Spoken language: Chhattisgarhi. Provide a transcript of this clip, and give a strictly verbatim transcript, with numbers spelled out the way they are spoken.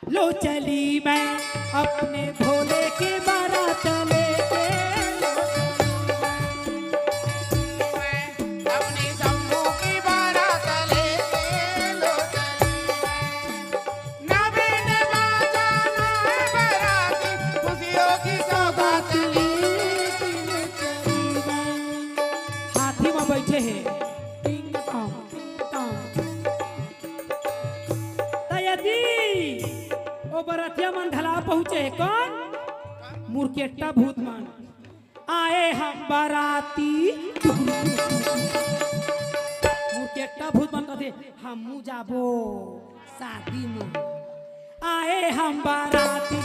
लो चली मैं अपने भोले की बारात लेके। लो चली मैं अपनी शंभू की बारात लेके। लो चली मैं ना बैंड बाजा ना है बाराती, खुशियों की सौगात लेके। लो चली मैं। हाथी में बैठे हैं। टिंग टोंग, टिंग टोंग। त यदि ओ बरतिया मन ढला पहुंचे हे, कौन? मुरकेट्टा भूत मन। आए हम बाराती, मुरकेट्टा भूत मन कथे, "हमू जाबो शादी में।" आए हम बाराती,